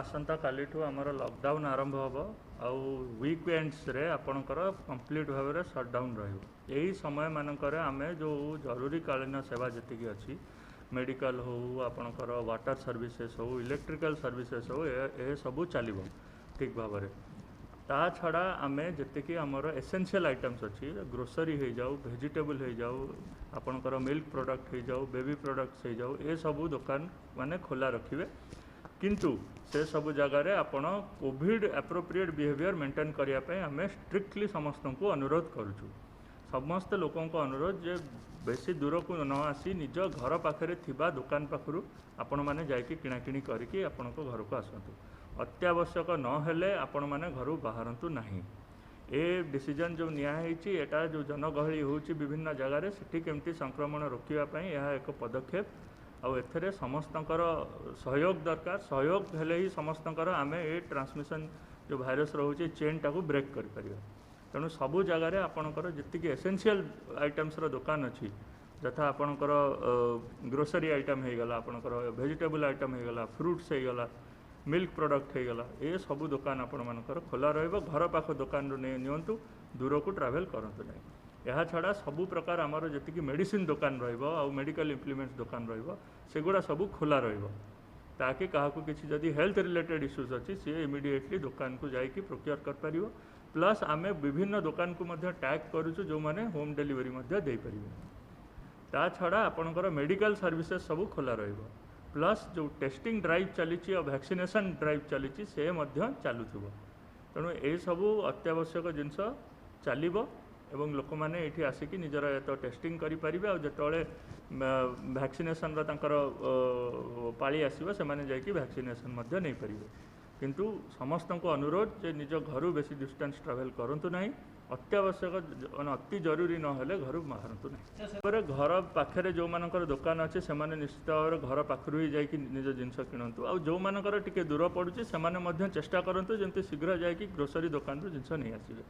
ଆସନ୍ତାକାଲିଠୁ ଆମର ଲକଡାଉନ୍ ଆରମ୍ଭ ହେବ ଆଉ ୱିକ୍ ଏଣ୍ଡସରେ ଆପଣଙ୍କର କମ୍ପ୍ଲିଟ୍ ଭାବରେ ସଟ୍ଡାଉନ୍ ରହିବ। ଏହି ସମୟମାନଙ୍କରେ ଆମେ ଯେଉଁ ଜରୁରୀକାଳୀନ ସେବା ଯେତିକି ଅଛି, ମେଡ଼ିକାଲ ହେଉ, ଆପଣଙ୍କର ୱାଟର ସର୍ଭିସେସ୍ ହେଉ, ଇଲେକ୍ଟ୍ରିକାଲ ସର୍ଭିସେସ୍ ହେଉ, ଏସବୁ ଚାଲିବ ଠିକ୍ ଭାବରେ। ତା ଛଡ଼ା ଆମେ ଯେତିକି ଆମର ଏସେନ୍ସିଆଲ୍ ଆଇଟମ୍ସ ଅଛି, ଗ୍ରୋସରୀ ହେଇଯାଉ, ଭେଜିଟେବୁଲ୍ ହେଇଯାଉ, ଆପଣଙ୍କର ମିଲ୍କ ପ୍ରଡ଼କ୍ଟ ହେଇଯାଉ, ବେବି ପ୍ରଡ଼କ୍ଟସ୍ ହେଇଯାଉ, ଏସବୁ ଦୋକାନ ମାନେ ଖୋଲା ରଖିବେ। କିନ୍ତୁ ସେସବୁ ଜାଗାରେ ଆପଣ କୋଭିଡ଼ ଆପ୍ରୋପ୍ରିଏଟ୍ ବିହେଭିଅର୍ ମେଣ୍ଟେନ୍ କରିବା ପାଇଁ ଆମେ ଷ୍ଟ୍ରିକ୍ଟଲି ସମସ୍ତଙ୍କୁ ଅନୁରୋଧ କରୁଛୁ। ସମସ୍ତ ଲୋକଙ୍କ ଅନୁରୋଧ ଯେ ବେଶୀ ଦୂରକୁ ନ ଆସି ନିଜ ଘର ପାଖରେ ଥିବା ଦୋକାନ ପାଖରୁ ଆପଣମାନେ ଯାଇକି କିଣାକିଣି କରିକି ଆପଣଙ୍କ ଘରକୁ ଆସନ୍ତୁ। ଅତ୍ୟାବଶ୍ୟକ ନହେଲେ ଆପଣମାନେ ଘରୁ ବାହାରନ୍ତୁ ନାହିଁ। ଏ ଡିସିଜନ୍ ଯେଉଁ ନିଆହେଇଛି, ଏଟା ଯେଉଁ ଜନଗହଳି ହେଉଛି ବିଭିନ୍ନ ଜାଗାରେ, ସେଠି କେମିତି ସଂକ୍ରମଣ ରୋକିବା ପାଇଁ ଏହା ଏକ ପଦକ୍ଷେପ। ଆଉ ଏଥିରେ ସମସ୍ତଙ୍କର ସହଯୋଗ ଦରକାର। ସହଯୋଗ ହେଲେ ହିଁ ସମସ୍ତଙ୍କର ଆମେ ଏ ଟ୍ରାନ୍ସମିସନ୍ ଯେଉଁ ଭାଇରସ୍ ରହୁଛି, ଚେନ୍ଟାକୁ ବ୍ରେକ୍ କରିପାରିବା। ତେଣୁ ସବୁ ଜାଗାରେ ଆପଣଙ୍କର ଯେତିକି ଏସେନ୍ସିଆଲ୍ ଆଇଟମ୍ସର ଦୋକାନ ଅଛି, ଯଥା ଆପଣଙ୍କର ଗ୍ରୋସରୀ ଆଇଟମ୍ ହେଇଗଲା, ଆପଣଙ୍କର ଭେଜିଟେବୁଲ୍ ଆଇଟମ୍ ହେଇଗଲା, ଫ୍ରୁଟ୍ସ ହେଇଗଲା, ମିଲ୍କ ପ୍ରଡ଼କ୍ଟ ହେଇଗଲା, ଏ ସବୁ ଦୋକାନ ଆପଣମାନଙ୍କର ଖୋଲା ରହିବ। ଘର ପାଖ ଦୋକାନରୁ ନେଇ ନିଅନ୍ତୁ, ଦୂରକୁ ଟ୍ରାଭେଲ୍ କରନ୍ତୁ ନାହିଁ। ଏହା ଛଡ଼ା ସବୁ ପ୍ରକାର ଆମର ଯେତିକି ମେଡ଼ିସିନ ଦୋକାନ ରହିବ ଆଉ ମେଡ଼ିକାଲ ଇମ୍ପ୍ଲିମେଣ୍ଟସ୍ ଦୋକାନ ରହିବ, ସେଗୁଡ଼ା ସବୁ ଖୋଲା ରହିବ, ତାକି କାହାକୁ କିଛି ଯଦି ହେଲ୍ଥ ରିଲେଟେଡ୍ ଇସ୍ୟୁଜ୍ ଅଛି, ସିଏ ଇମିଡ଼ିଏଟଲି ଦୋକାନକୁ ଯାଇକି ପ୍ରୋକ୍ୟୁର୍ କରିପାରିବ। ପ୍ଲସ୍ ଆମେ ବିଭିନ୍ନ ଦୋକାନକୁ ମଧ୍ୟ ଟ୍ୟାଗ୍ କରୁଛୁ, ଯେଉଁମାନେ ହୋମ୍ ଡେଲିଭରି ମଧ୍ୟ ଦେଇପାରିବେ। ତା ଛଡ଼ା ଆପଣଙ୍କର ମେଡ଼ିକାଲ ସର୍ଭିସେସ୍ ସବୁ ଖୋଲା ରହିବ। ପ୍ଲସ୍ ଯେଉଁ ଟେଷ୍ଟିଂ ଡ୍ରାଇଭ୍ ଚାଲିଛି ଆଉ ଭ୍ୟାକ୍ସିନେସନ୍ ଡ୍ରାଇଭ୍ ଚାଲିଛି, ସେ ମଧ୍ୟ ଚାଲୁଥିବ। ତେଣୁ ଏସବୁ ଅତ୍ୟାବଶ୍ୟକ ଜିନିଷ ଚାଲିବ ଏବଂ ଲୋକମାନେ ଏଇଠି ଆସିକି ନିଜର ତ ଟେଷ୍ଟିଂ କରିପାରିବେ ଆଉ ଯେତେବେଳେ ଭ୍ୟାକ୍ସିନେସନ୍ର ତାଙ୍କର ପାଳି ଆସିବ, ସେମାନେ ଯାଇକି ଭ୍ୟାକ୍ସିନେସନ୍ ମଧ୍ୟ ନେଇପାରିବେ। କିନ୍ତୁ ସମସ୍ତଙ୍କୁ ଅନୁରୋଧ ଯେ ନିଜ ଘରୁ ବେଶୀ ଡିଷ୍ଟାନ୍ସ ଟ୍ରାଭେଲ୍ କରନ୍ତୁ ନାହିଁ। ଅତ୍ୟାବଶ୍ୟକ ମାନେ ଅତି ଜରୁରୀ ନହେଲେ ଘରୁ ବାହାରନ୍ତୁ ନାହିଁ। ତାପରେ ଘର ପାଖରେ ଯେଉଁମାନଙ୍କର ଦୋକାନ ଅଛି, ସେମାନେ ନିଶ୍ଚିତ ଭାବରେ ଘର ପାଖରୁ ହିଁ ଯାଇକି ନିଜ ଜିନିଷ କିଣନ୍ତୁ। ଆଉ ଯେଉଁମାନଙ୍କର ଟିକେ ଦୂର ପଡ଼ୁଛି, ସେମାନେ ମଧ୍ୟ ଚେଷ୍ଟା କରନ୍ତୁ ଯେମିତି ଶୀଘ୍ର ଯାଇକି ଗ୍ରୋସରୀ ଦୋକାନରୁ ଜିନିଷ ନେଇ ଆସିବେ।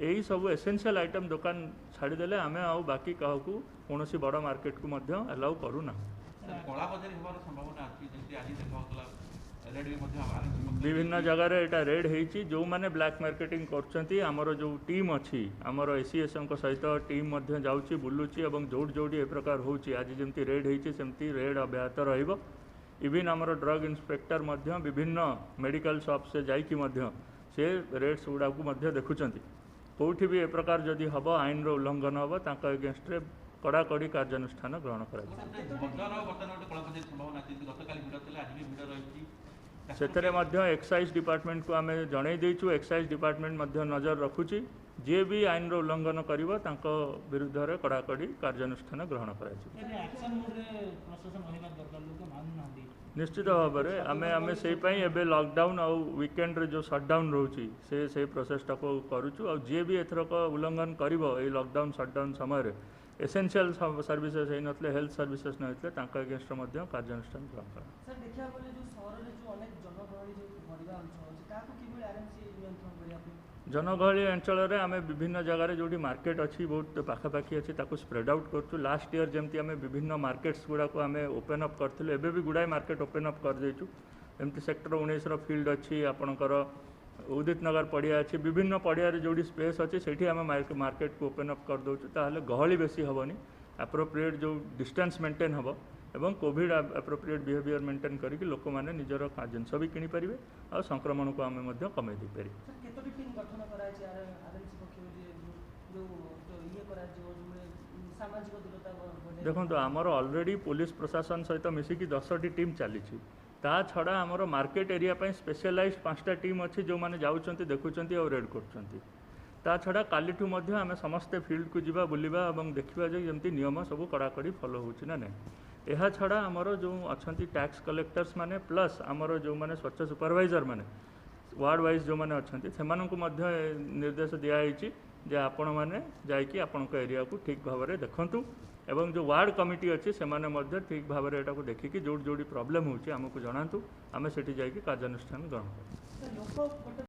ଏଇ ସବୁ ଏସେନ୍ସିଆଲ୍ ଆଇଟମ୍ ଦୋକାନ ଛାଡ଼ିଦେଲେ ଆମେ ଆଉ ବାକି କାହାକୁ କୌଣସି ବଡ଼ ମାର୍କେଟକୁ ମଧ୍ୟ ଆଲାଉ କରୁନାହୁଁ। କଳାବଜାରୀ ହେବାର ସମ୍ଭାବନା ଅଛି, ଯେମିତି ଆଜି ଦେଖାଯାଉଥିଲା ରେଡ୍ ବି ମଧ୍ୟ ଆରମ୍ଭ ବିଭିନ୍ନ ଜାଗାରେ ଏଇଟା ରେଡ୍ ହେଇଛି। ଯେଉଁମାନେ ବ୍ଲାକ୍ ମାର୍କେଟିଂ କରୁଛନ୍ତି, ଆମର ଯେଉଁ ଟିମ୍ ଅଛି, ଆମର ଏସିଏସ୍ଙ୍କ ସହିତ ଟିମ୍ ମଧ୍ୟ ଯାଉଛି, ବୁଲୁଛି ଏବଂ ଯେଉଁଠି ଯେଉଁଠି ଏ ପ୍ରକାର ହେଉଛି, ଆଜି ଯେମିତି ରେଡ୍ ହେଇଛି, ସେମିତି ରେଡ୍ ଅବ୍ୟାହତ ରହିବ। ଇଭିନ୍ ଆମର ଡ୍ରଗ୍ ଇନ୍ସପେକ୍ଟର ମଧ୍ୟ ବିଭିନ୍ନ ମେଡ଼ିକାଲ ସପ୍ସରେ ଯାଇକି ମଧ୍ୟ ସେ ରେଟ୍ସ ଗୁଡ଼ାକୁ ମଧ୍ୟ ଦେଖୁଛନ୍ତି। କେଉଁଠି ବି ଏ ପ୍ରକାର ଯଦି ହେବ, ଆଇନର ଉଲ୍ଲଂଘନ ହେବ, ତାଙ୍କ ଏଗେନଷ୍ଟରେ କଡ଼ାକଡ଼ି କାର୍ଯ୍ୟାନୁଷ୍ଠାନ ଗ୍ରହଣ କରାଯିବ। ବଜାର ବର୍ତ୍ତମାନ ଗୋଟେ କଳାବଜାରୀ ସମ୍ଭାବନା ଅଛି, ଯେମିତି ଗତକାଲି ଭିଡ଼ ଥିଲା, ଆଜି ବି ଭିଡ଼ ରହିଛି। ସେଥିରେ ମଧ୍ୟ ଏକ୍ସାଇଜ୍ ଡିପାର୍ଟମେଣ୍ଟକୁ ଆମେ ଜଣାଇ ଦେଇଛୁ। ଏକ୍ସାଇଜ୍ ଡିପାର୍ଟମେଣ୍ଟ ମଧ୍ୟ ନଜର ରଖୁଛି। ଯିଏ ବି ଆଇନର ଉଲ୍ଲଂଘନ କରିବ, ତାଙ୍କ ବିରୁଦ୍ଧରେ କଡ଼ାକଡ଼ି କାର୍ଯ୍ୟାନୁଷ୍ଠାନ ଗ୍ରହଣ କରାଯିବ। ଏବେ ଆକ୍ସନ ମୋଡରେ ପ୍ରଶାସନ ରହିବା ଦରକାର, ଲୋକ ମାନୁନାହାନ୍ତି। ନିଶ୍ଚିତ ଭାବରେ ଆମେ ସେଇପାଇଁ ଏବେ ଲକଡାଉନ୍ ଆଉ ୱିକେଣ୍ଡରେ ଯେଉଁ ସଟ୍ଡାଉନ୍ ରହୁଛି, ସେ ପ୍ରୋସେସଟାକୁ କରୁଛୁ। ଆଉ ଯିଏ ବି ଏଥରକ ଉଲ୍ଲଂଘନ କରିବ ଏଇ ଲକଡାଉନ୍ ସଟ୍ଡାଉନ୍ ସମୟରେ, ଏସେନ୍ସିଆଲ୍ ସର୍ଭିସେସ୍ ହେଇନଥିଲେ, ହେଲ୍ଥ ସର୍ଭିସେସ୍ ନ ହେଇଥିଲେ, ତାଙ୍କ ଏଗେନଷ୍ଟରେ ମଧ୍ୟ କାର୍ଯ୍ୟାନୁଷ୍ଠାନ ଗ୍ରହଣ କରାଯିବ। ସାର୍, ଦେଖିବାକୁ ଗଲେ ଯେଉଁ ସହରରେ ଯେଉଁ ଅନେକ ଜନଗହଳି ଯେଉଁ ଭରିବା ଅଞ୍ଚଳ ଅଛି, ତାହାକୁ କିଭଳି ଆରଏମସି ନିୟନ୍ତ୍ରଣ କରିବା ପାଇଁ? ଜନଗହଳି ଅଞ୍ଚଳରେ ଆମେ ବିଭିନ୍ନ ଜାଗାରେ ଯେଉଁଠି ମାର୍କେଟ ଅଛି, ବହୁତ ପାଖାପାଖି ଅଛି, ତାକୁ ସ୍ପ୍ରେଡ୍ ଆଉଟ୍ କରୁଛୁ। ଲାଷ୍ଟ ଇୟର୍ ଯେମିତି ଆମେ ବିଭିନ୍ନ ମାର୍କେଟ୍ସ ଗୁଡ଼ାକୁ ଆମେ ଓପେନ୍ ଅପ୍ କରିଥିଲୁ, ଏବେ ବି ଗୁଡ଼ାଏ ମାର୍କେଟ ଓପେନ୍ ଅପ୍ କରିଦେଇଛୁ। ଏମିତି ସେକ୍ଟର 19ର ଫିଲ୍ଡ ଅଛି, ଆପଣଙ୍କର ଉଦିତ ନଗର ପଡ଼ିଆ ଅଛି, ବିଭିନ୍ନ ପଡ଼ିଆରେ ଯେଉଁଠି ସ୍ପେସ୍ ଅଛି, ସେଇଠି ଆମେ ମାର୍କେଟକୁ ଓପେନ୍ ଅପ୍ କରିଦେଉଛୁ। ତାହେଲେ ଗହଳି ବେଶୀ ହେବନି, ଆପ୍ରୋପ୍ରିଏଟ୍ ଯେଉଁ ଡିଷ୍ଟାନ୍ସ ମେଣ୍ଟେନ୍ ହେବ ଏବଂ କୋଭିଡ଼ ଆପ୍ରୋପ୍ରିଏଟ୍ ବିହେଭିଅର୍ ମେଣ୍ଟେନ୍ କରିକି ଲୋକମାନେ ନିଜର ଜିନିଷ ବି କିଣିପାରିବେ ଆଉ ସଂକ୍ରମଣକୁ ଆମେ ମଧ୍ୟ କମେଇ ଦେଇପାରିବେ। ସାର୍, କେତୋଟି ଟିମ୍ ଗଠନ କରାଯାଇଛି ଆରଏମସି ପକ୍ଷରୁ ଯେ ଯେଉଁ ଯେଉଁ ଇଏ କରାଯିବ, ଯେଉଁ ସାମାଜିକ ଦୂରତା ବଜାୟ? ଦେଖନ୍ତୁ, ଆମର ଅଲରେଡ଼ି ପୋଲିସ ପ୍ରଶାସନ ସହିତ ମିଶିକି 10ଟି ଟିମ୍ ଚାଲିଛି। ତା ଛଡ଼ା ଆମର ମାର୍କେଟ ଏରିଆ ପାଇଁ ସ୍ପେଶାଲାଇଜ୍ 5ଟା ଟିମ୍ ଅଛି, ଯେଉଁମାନେ ଯାଉଛନ୍ତି, ଦେଖୁଛନ୍ତି ଆଉ ରେଡ୍ କରୁଛନ୍ତି। ତା ଛଡ଼ା କାଲିଠୁ ମଧ୍ୟ ଆମେ ସମସ୍ତେ ଫିଲ୍ଡକୁ ଯିବା, ବୁଲିବା ଏବଂ ଦେଖିବା ଯେ ଯେମିତି ନିୟମ ସବୁ କଡ଼ାକଡ଼ି ଫଲୋ ହେଉଛି ନା ନାହିଁ। ଏହା ଛଡ଼ା ଆମର ଯେଉଁ ଅଛନ୍ତି ଟ୍ୟାକ୍ସ କଲେକ୍ଟର୍ସ ମାନେ, ପ୍ଲସ୍ ଆମର ଯେଉଁମାନେ ସ୍ୱଚ୍ଛ ସୁପରଭାଇଜର ମାନେ ୱାର୍ଡ଼ ୱାଇଜ୍ ଯେଉଁମାନେ ଅଛନ୍ତି, ସେମାନଙ୍କୁ ମଧ୍ୟ ଏ ନିର୍ଦ୍ଦେଶ ଦିଆହେଇଛି ଯେ ଆପଣମାନେ ଯାଇକି ଆପଣଙ୍କ ଏରିଆକୁ ଠିକ୍ ଭାବରେ ଦେଖନ୍ତୁ ଏବଂ ଯେଉଁ ୱାର୍ଡ଼ କମିଟି ଅଛି, ସେମାନେ ମଧ୍ୟ ଠିକ୍ ଭାବରେ ଏଟାକୁ ଦେଖିକି ଯେଉଁଠି ଯେଉଁଠି ପ୍ରୋବ୍ଲେମ୍ ହେଉଛି ଆମକୁ ଜଣାନ୍ତୁ, ଆମେ ସେଠି ଯାଇକି କାର୍ଯ୍ୟାନୁଷ୍ଠାନ ଗ୍ରହଣ କରିବୁ। ସାର୍, ଲୋକ ଗୋଟେ